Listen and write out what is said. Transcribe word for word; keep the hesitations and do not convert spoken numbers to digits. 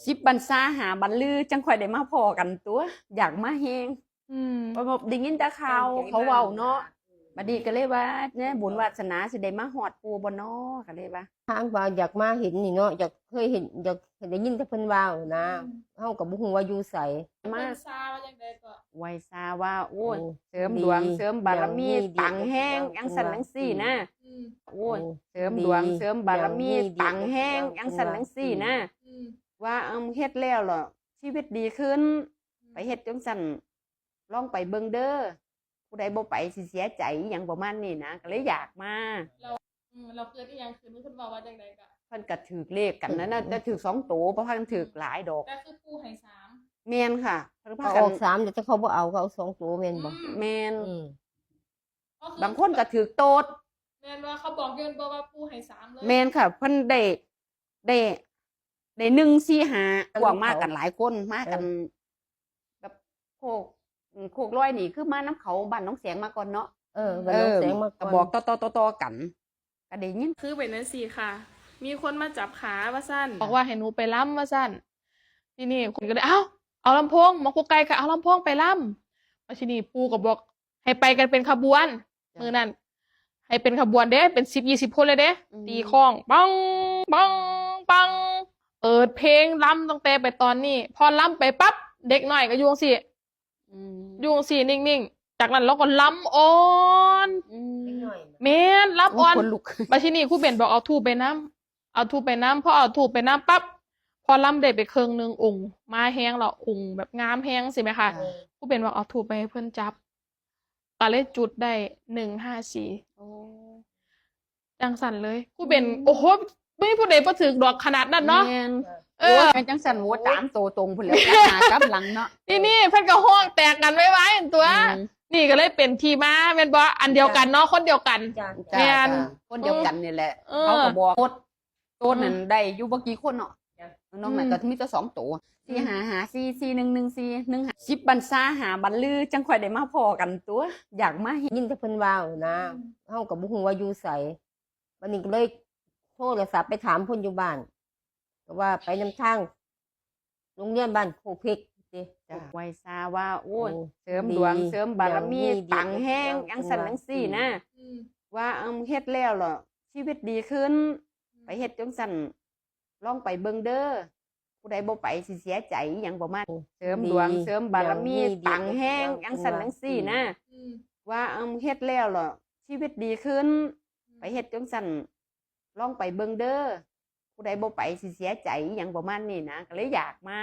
สิบบันซาหาบันลือจั่งค่อยได้มาพ้อกันตั๊ว อยากมาแฮง อืม เพราะว่าได้ยินแต่ข่าวเขาเว้าเนาะ บัดนี้ก็เลยว่าเนี่ยบุญวาสนาสิได้มาฮอดปู่บ่น้อ ก็เลยว่า ทางว่าอยากมาเห็นนี่เนาะ อยากเคยเห็น อยากได้ยินแต่เพิ่นเว้านะ อืม เฮาก็บ่ฮู้ว่าอยู่ไส มา เพิ่นซาว่าจั่งใดก็ ไหว้ซาว่า โอ้ย โอ้ เสริมดวง ดี เสริมบารมี อย่างนี้ดี ตังแฮง อย่างนี้ จั่งซั่นจั่งซี้นะ อืม โอ้ย โอ้ เสริมดวง ดี เสริมบารมี อย่างนี้ดี ตังแฮง อย่างนี้ จั่งซั่นจั่งซี้นะ อืม ว่า เอิ่ม เฮ็ดแล้วเหรอ ชีวิตดีขึ้น อืม ไปเฮ็ดจั่งซั่น ลองไปเบิ่งเด้อ ผู้ใดบ่ไปสิเสียใจ อีหยังประมาณนี้นะ ก็เลยอยากมา อืม เราเกิดอีหยังขึ้น เพิ่นเว้าว่าจั่งใดก็ เพิ่นก็ถืกเลขกันนั่นน่ะ อืม แต่ถืกสองโต บ่พากันถืกหลายดอก แต่คือปู่ให้สาม แม่นค่ะ เพิ่นพา เขา กัน ออกสาม แต่เขาบ่เอา เขาเอาสองโตแม่นบ่ อืม แม่น อืม ก็คือ บางคนก็ถืกโตด แม่นว่าเขาบอกยืนบ่ว่าปู่ให้สามเลย แม่นค่ะ เพิ่นได้ ได้ ได้หนึ่งสี่ห้า อันนี้ พวกมากันหลายคน มากัน เออ แบบโคก อืม โคกลอยนี่คือมานำเขาบ้านหนองแสงมาก่อนเนาะ เออ บ้านหนองแสงมาก่อน เออ ก็บอกต่อๆๆๆกัน ก็ได้ยิน คือเป็นจั่งซี้ค่ะ มีคนมาจับขาว่าซั่น บอกว่าให้หนูไปลำว่าซั่น ทีนี้คนก็เลย เอ้า เอาลำโพง หมอกุ๊กไก่ก็เอาลำโพงไปลำ แล้วทีนี้ปู่ก็บอกให้ไปกันเป็นขบวน จ้ะ มื้อนั้น ให้เป็นขบวนเด้ เป็นสิบยี่สิบคนเลยเด้ อืม ตีค้อง ปัง ปัง ปัง เปิดเพลงลำตั้งแต่ไปตอนนี้ พอลำไปปั๊บ เด็กน้อยก็อยู่จั่งซี้ อืม อยู่จั่งซี้นิ่งๆ จากนั้นเราก็ลำอ่อน อืม เด็กน้อยน่ะ แม่น ลำอ่อน โอ้ ขนลุก บัดทีนี้ครูเบนบอกเอาธูปไปนำ เอาธูปไปนำ พอเอาธูปไปนำปั๊บ พอลำได้ไปเครื่องหนึ่งองค์ มาแฮงแล้ว องค์แบบงามแฮงซี้แหมคะ จ้ะ ครูเบนบอกเอาธูปไปให้เพิ่นจับ ก็เลยจุดได้หนึ่งห้าสี่ โอ้ จั่งซั่นเลย ครูเบน อืม โอ้โห บ่มีผู้ใดบ่ถืกดอกขนาดนั้นเนาะ แม่น เออ โอ้ย แม่นจั่งซั่น โอ้ย ตามโตตรงพุ้นแหล้ว กลับหน้ากลับหลังเนาะ ทีนี้เพิ่นก็ฮ้องแตกกันไวๆตั๊ว อืม นี่ก็เลยเป็นที่มา แม่นบ่ อันเดียวกันเนาะ คนเดียวกัน จ้ะ แม่น จ้ะ คนเดียวกันนี่แหละ เออ เขาก็บอกโตด โตดนั่น อืม ได้อยู่บ่กี่คนเนาะ จ้ะ นอกนั้นก็ อืม มีแต่สองโต สี่ห้าห้าสี่ สี่หนึ่งหนึ่งสี่ หนึ่งห้า สิบบันซาหาบันลือจั่งค่อยได้มาพ้อกันตั๊ว อยากมาเห็น ยินแต่เพิ่นเว้านะ อืม เฮาก็บ่ฮู้ว่าอยู่ไส บัดนี้ก็เลยโทรศัพท์ไปถามเพิ่นอยู่บ้าน ก็ว่าไปนำทางโรงเรียนบ้านโคกเพชรติ จ้ะ ไหว้ซาว่า โอ้ย โอ้ เสริมดวง ดี เสริมบารมี อย่างนี้ดี ตังแฮง อย่างนี้ดี อย่างซั่นจั่งซี้นะ อืม ว่า เอิ่ม เฮ็ดแล้วเหรอ ชีวิตดีขึ้น อืม ไปเฮ็ดจั่งซั่น ลองไปเบิ่งเด้อ ผู้ใดบ่ไปสิเสียใจ อีหยังประมาณ โอ้ เสริมดวง ดี เสริมบารมี อย่างนี้ดี ตังแฮง อย่างนี้ดี อย่างซั่นจั่งซี้นะ อืม ว่า เอิ่ม เฮ็ดแล้วเหรอ ชีวิตดีขึ้น อืม ไปเฮ็ดจั่งซั่น ลองไปเบิ่งเด้อ ผู้ใดบ่ไปสิเสียใจ อีหยังประมาณนี้นะ ก็เลยอยากมา